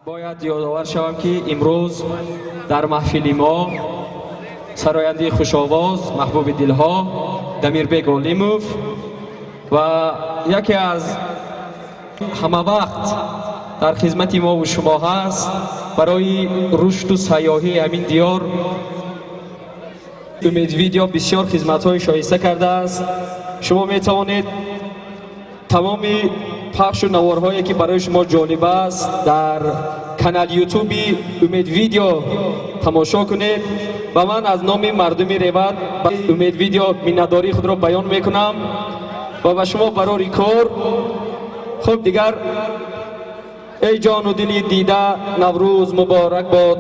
Бояд ёдовар шавам, ки имрӯз дар маҳфили мо сарояндаи хушовоз, маҳбуби дилҳо Дамирбек Олимов ва яке аз ҳамавақт дар хизмати мо ва шумо ҳаст барои рушду сайёҳии ҳамин диёр. Умед Видео бисёр хизматҳои шоиста кардааст. Шумо метавонед тамоми пахшу наворҳое, ки барои шумо ҷолиб аст, дар канали Ютуби Умед Видео тамошо кунед. Ва ман аз номи мардуми Реват ба Умед Видео миннатдории худро баён мекунам ва ба шумо барори кор. Хуб, дигар эй ҷону дили дида, Наврӯз муборак бод,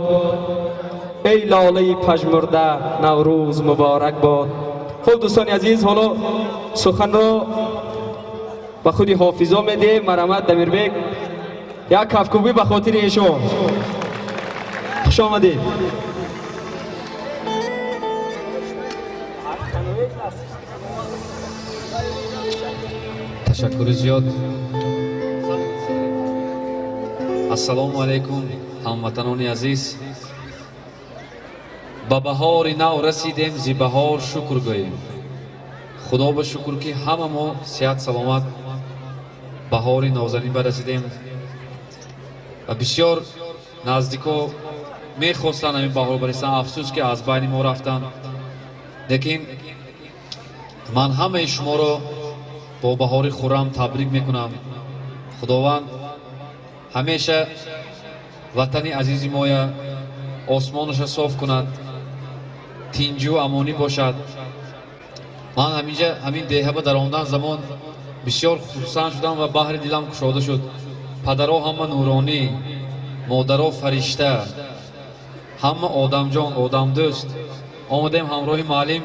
эй лолаи пажмурда, Наврӯз муборак бод. Хуб, дӯстони азиз, ҳоло суханро ба худи ҳофизо медиҳем. Марҳамат, Дамирбек, як кафкӯбӣ ба хотири эшон. Хуш омадед. Ташаккури зиёд. Ассалому алайкум, ҳамватанони азиз. Ба баҳори нав расидем, зи баҳор шукр гӯем. Худо ба шукр, ки ҳама мо сиҳат саломат баҳори нозанин барасидем ва бисёр наздико мехостанд ҳамин баҳор барисанд, афсӯс, ки аз байни мо рафтанд. Лекин ман ҳамаи шуморо бо баҳори хуррам табрик мекунам. Худованд ҳамеша ватани азизи моя осмонаша соф кунад, тинҷу амонӣ бошад. Ман ҳаминҷа ҳамин деҳа ба даромадан замон бисёр хурсанд шудам ва баҳри дилам кушода шуд. Падаро ҳама нуронӣ, модаро фаришта, ҳама одамҷон, одамдӯст. Омадем ҳамроҳи муаллим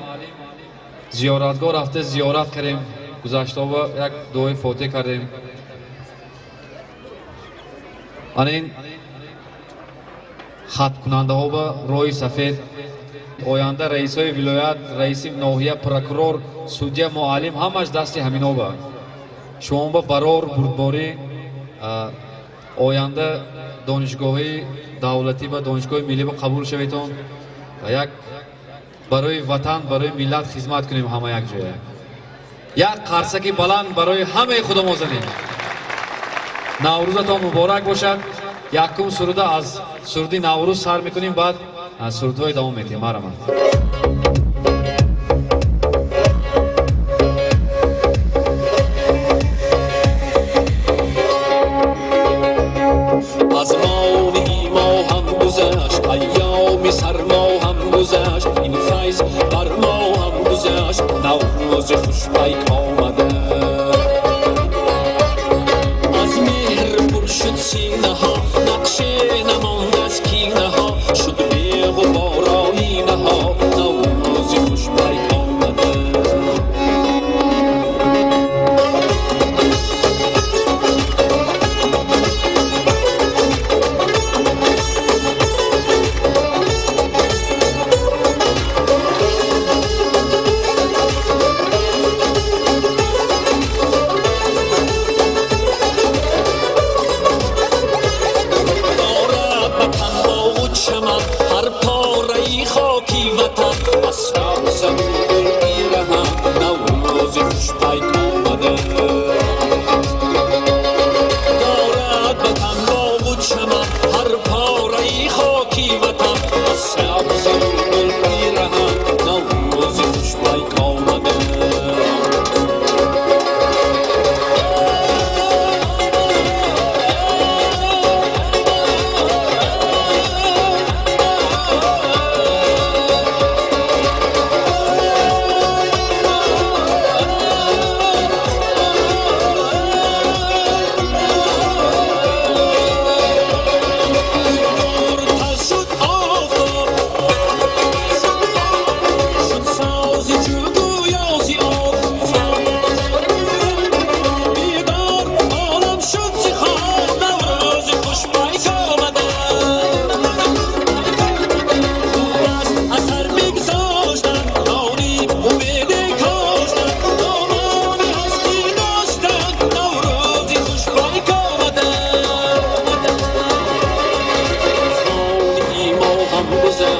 зиёратгоҳ рафта зиёрат кардем, гузаштаова як дуои фотиҳа кардем. Ана ин хаткунандаҳо ба роҳи сафед, оянда раисҳои вилоят, раиси ноҳия, прокурор, судья, муаллим, ҳамаш дасти ҳамино ба. Шумо ба барор, бурдборӣ, оянда донишгоҳҳои давлатӣ ба донишгоҳи миллӣ ба қабул шаведон ва як барои ватан, барои миллат хизмат кунем ҳама якҷоя. Як қарсаки баланд барои ҳамаи худомо занем. Наврӯзатон муборак бошад. Якум суруда аз суруди Наврӯз сар мекунем, баъд аз сурудҳои давом медиҳем. Марҳамат. Аз мони мо ҳам гузашт, айёми сармо ҳам гузашт, ин файз бар мо ҳам гузашт, Наврӯзи хушпайк омада. Аз меҳр пур шуд синаҳо, нақше намонд аз кинаҳо, шуд беғубор оинаҳо, Наврӯзи хушпайк омада. Дорад ба тан боғу чаман ҳар пораи хоки ватан, аз сабзаву гул мераҳам, Наврӯзи хушпайк омада. Дорад ба тан боғу чаман ҳар пораи хоки ватан, аз сабзаву гул мераҳам, Наврӯзи хушпайк омада.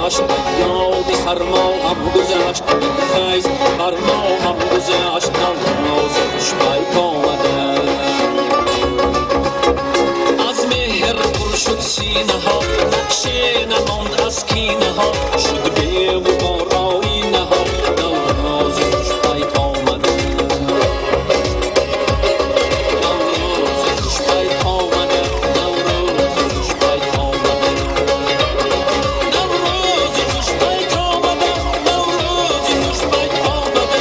Гузашт, ёди сармо ҳам гузашт, ин файз бар мо ҳам гузашт. Наврӯзи хушпайк омада, аз меҳр пур шуд синаҳо, нақше намонд аз кинаҳо, шуд беғубор оинаҳо. Наврӯзи хушпайк омада, Наврӯзи хушпайк омада, Наврӯзи хушпайк омада, Наврӯзи хушпайк омада, Наврӯзи хушпайк омада.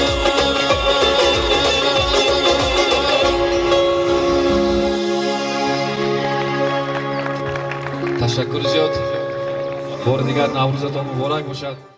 Ташаккури зиёд. Бори дигар Наврӯзатон муборак бошад.